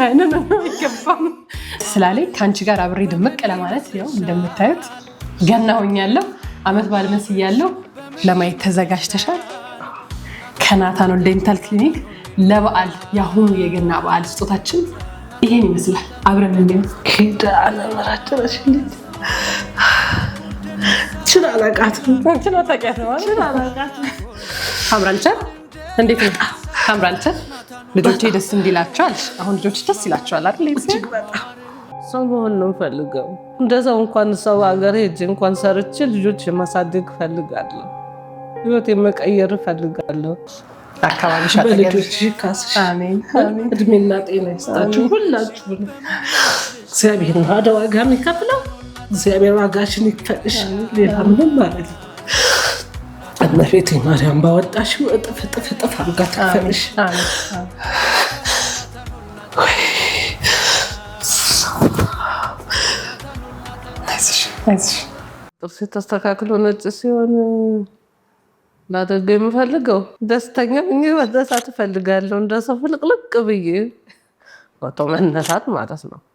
አይገባም ስላለኝ ከአንቺ ጋር አብሬ ድምቅ ለማለት ያው እንደምታዩት ገና ሆኛለሁ። አመት በዓል መስያለሁ። ለማየት ተዘጋጅተሻል። ከናታኖል dental clinic ለበዓል የአሁኑ የገና በዓል ስጦታችን ይሄን ይመስላል። አብረን እንየው። ኪዳነ ምሕረት ድረሽልኝ። ችን አላውቃትም። ችን አታውቂያትም? ችን አላውቃትም። ታምራለች አይደል? እንዴት ነው? ታምራለች አይደል? ልጆቼ ደስ እንዲላቸው አልሽ። አሁን ልጆች ደስ ይላቸዋል አይደል? እጅግ በጣም ሰው መሆን ነው የምፈልገው። እንደ ሰው እንኳን ሰው ሀገር ሄጄ እንኳን ሰርቼ ልጆች የማሳደግ እፈልጋለሁ። ህይወት የመቀየር እፈልጋለሁ። አካባቢሽ አጠገብሽ። በልጆች ካስሽ። አሜን አሜን። እድሜና ጤና ይስጣችሁ ሁላችሁንም። እግዚአብሔር ነው አደ ዋጋ የሚከፍለው። እግዚአብሔር ዋጋሽን ይክፈልሽ። ሌላ ምንም ማለት ነው። እመቤቴ ማርያም ባወጣሽው እጥፍ እጥፍ እጥፍ አድርጋ ትክፈልሽ። አሜን አሜን። አይዞሽ አይዞሽ። ጥርሴ ተስተካክሎ ነጭ ሲሆን ላደርገው የምፈልገው ደስተኛ ሆኜ መነሳት እፈልጋለሁ። እንደ ሰው ፍልቅልቅ ብዬ ፎቶ መነሳት ማለት ነው።